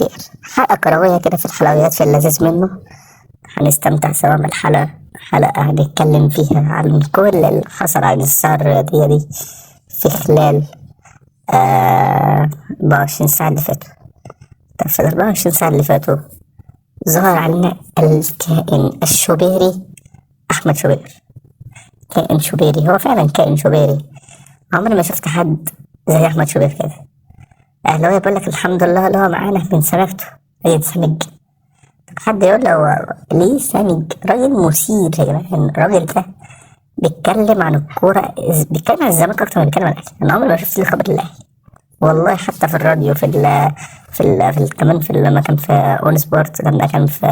الخير. حلقة كروية كده في الحلويات في اللذيذ منه، هنستمتع سوا بالحلقة. حلقة هنتكلم فيها عن كل اللي حصل عن الساعة الرياضية دي في خلال 24 ساعة اللي فاتوا. طب في 24 ساعة اللي فاتوا ظهر علينا الكائن الشوبيري أحمد شوبير. كائن شوبيري، هو فعلا كائن شوبيري. عمري ما شفت حد زي أحمد شوبير كده. أهلاوية بيقول لك الحمد لله اللي هو معانا من سمكته، أي سمج. طب حد يقول له ليه سمج؟ راجل مثير يا جماعة. الراجل ده بيتكلم عن الكورة، بيتكلم عن الزمالك أكتر ما بيتكلم عن الأهلي. أنا عمري ما شفت ليه خبر الأهلي والله، حتى في الراديو، في ال في ال في ال كمان في لما كان في اون سبورت، لما كان في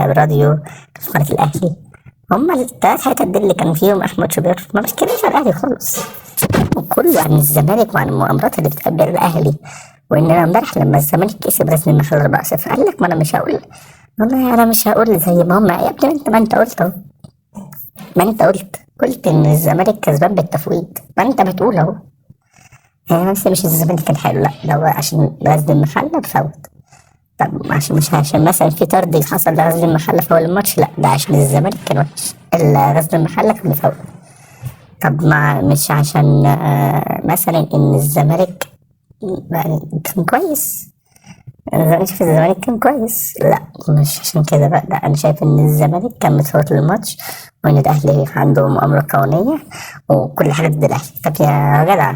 الراديو في قناة الأهلي، هما التلات حتت دي اللي كان فيهم أحمد شوبير ما بيتكلمش عن الأهلي خالص، وكله عن الزمالك وعن المؤامرات اللي بتقابل الأهلي. وإن أنا امبارح لما الزمالك كسب غزل المحلة 4-0 قال لك ما أنا مش هقول، والله أنا مش هقول زي ما هما. يا ابني ما أنت قلت أهو، ما أنت قلت إن الزمالك كسبان بالتفويض، ما أنت بتقول أهو. يعني بس مش الزمالك كان حلو، لا ده هو عشان غزل المحلة بفوت. طب عشان مش عشان مثلا في طرد حصل لغزل المحلة في أول الماتش، لا ده عشان الزمالك كان وحش، غزل المحلة كان بفوت. طب ما مش عشان مثلا إن الزمالك يعني كان كويس، أنا شايف الزمالك كان كويس، لا مش عشان كده بقى، لا أنا شايف إن الزمالك كان متفوت للماتش وإن الأهلي عنده مؤامرة كونية وكل حاجة ضد الأهلي. طب يا جدع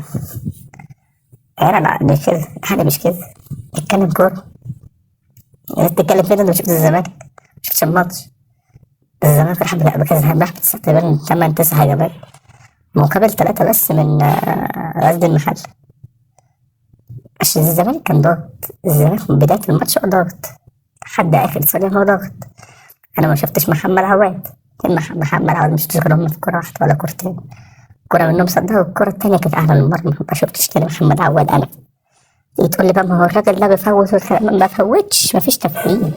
أنا لا مش كده، أنا مش كده، اتكلم كورة. يا ريت تتكلم كده، أنت ما شفتش الزمالك، ما شفتش الماتش. الزمالك راح بكذا، راح تقريبا 8-9 هجمات مقابل 3 بس من غزل المحلة، عشان الزمالك كان ضاغط. الزمالك من بداية الماتش هو ضاغط لحد آخر ثانية، هو ضاغط. أنا ما شفتش محمد عواد، محمد عواد مش شفتش غير هم في كورة واحدة ولا كورتين، كورة منهم صدها والكورة التانية كانت أعلى المرمى، ما شفتش تاني محمد عواد. أنا تقول لي بقى ما هو الراجل ده بيفوت والكلام، ما بفوتش، ما فيش تفويت.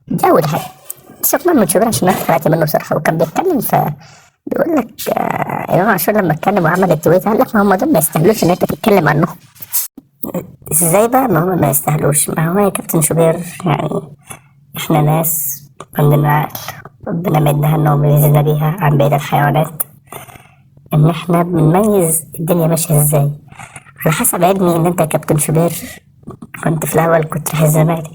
دي أول حاجة. سيبك من شوبير عشان أنا اتخانقت منه بصراحة، وكان بيتكلم ف بيقول لك إمام عاشور لما اتكلم وعمل التويت قال لك ما هم دول ما يستاهلوش إن أنت تتكلم عنهم. إزاي بقى ما هم ما يستاهلوش؟ ما هو يا كابتن شوبير يعني إحنا ناس عندنا عقل، ربنا مدنا إن هو ميزنا بيها عن بقية الحيوانات، إن إحنا بنميز الدنيا ماشية إزاي. على حسب علمي إن أنت يا كابتن شوبير كنت في الأول كنت رايح الزمالك،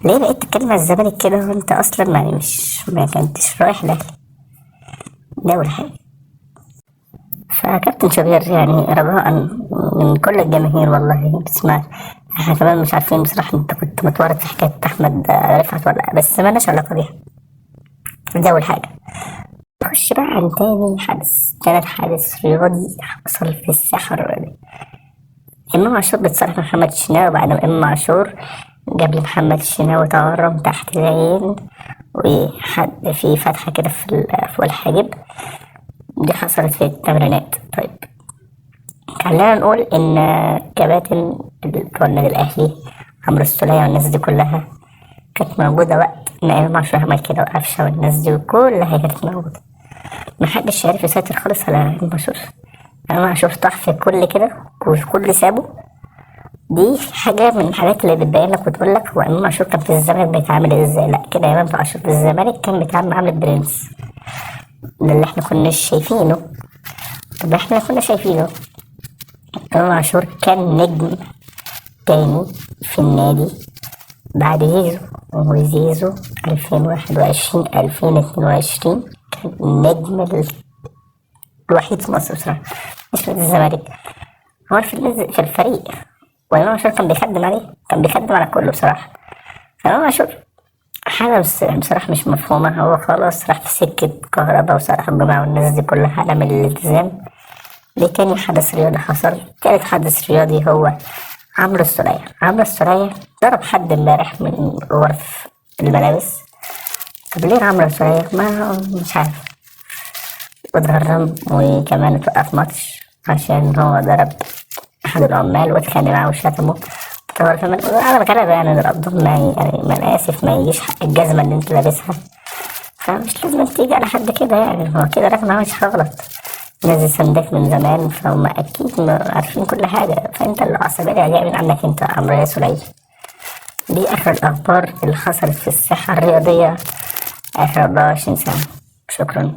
ليه بقيت تتكلم على الزمالك كده وأنت أصلا يعني مش ما كنتش رايح الأهلي؟ ده أول حاجة. فكابتن شوبير يعني رجاء من كل الجماهير والله بتسمع، احنا كمان مش عارفين بصراحة انت كنت متورط في حكاية أحمد رفعت ولا لأ، بس مالناش علاقة بيها. دي أول حاجة. نخش بقى عن تاني حدث، تالت حدث رياضي حصل في الساحة الرياضية. إمام عاشور بيتصالح مع محمد الشناوي بعد ما إمام عاشور جاب لمحمد الشناوي تورم تحت العين وحد في فتحة كده فوق الحاجب، دي حصلت في التمرينات. طيب خلينا نقول إن كباتن بتوع النادي الأهلي عمرو السولية والناس دي كلها كانت موجودة وقت ما إمام عاشور عمل كده، وقفشة والناس دي كلها كانت موجودة، محدش عارف يسيطر خالص على إمام عاشور. إمام عاشور طاح في كل كده وكل سابه. دي حاجة من الحاجات اللي بتبين لك وتقول لك هو إمام عاشور كان في الزمالك بيتعامل إزاي. لا كده إمام عاشور في الزمالك كان بيتعامل معاملة برنس، ده اللي احنا كنا شايفينه. طب احنا كنا شايفينه إمام عاشور كان نجم تاني في النادي بعد زيزو، وزيزو 2021 2022 كان النجم الوحيد في مصر بصراحة، مش في الزمالك، هو في الفريق. وإمام عاشور كان بيخدم عليه، كان بيخدم على كله بصراحة. فإمام عاشور حاجة بصراحة مش مفهومة، هو خلاص راح في سكة كهربا وصلاح الجمعة والناس دي كلها عدم الالتزام. دي تاني حدث رياضي حصل. تالت حدث رياضي هو عمرو السولية. عمرو السولية ضرب حد امبارح من غرف الملابس. طب ليه عمرو السولية؟ ما مش عارف، واتغرم وكمان اتوقف ماتش عشان هو ضرب أحد العمال واتخانق معاه وشتمه. طب فمن أنا بكلم يعني ضربهم، يعني ما أنا آسف، ما يجيش حق الجزمة اللي أنت لابسها، فمش لازم تيجي على حد كده يعني، هو كده راجل ما عملش حاجة غلط، نازل سندك من زمان فهم أكيد عارفين كل حاجة، فأنت اللي عصبية جاية من عندك أنت عمرو السولية. دي آخر الأخبار اللي حصلت في الساحة الرياضية آخر 24 ساعة. شكرا.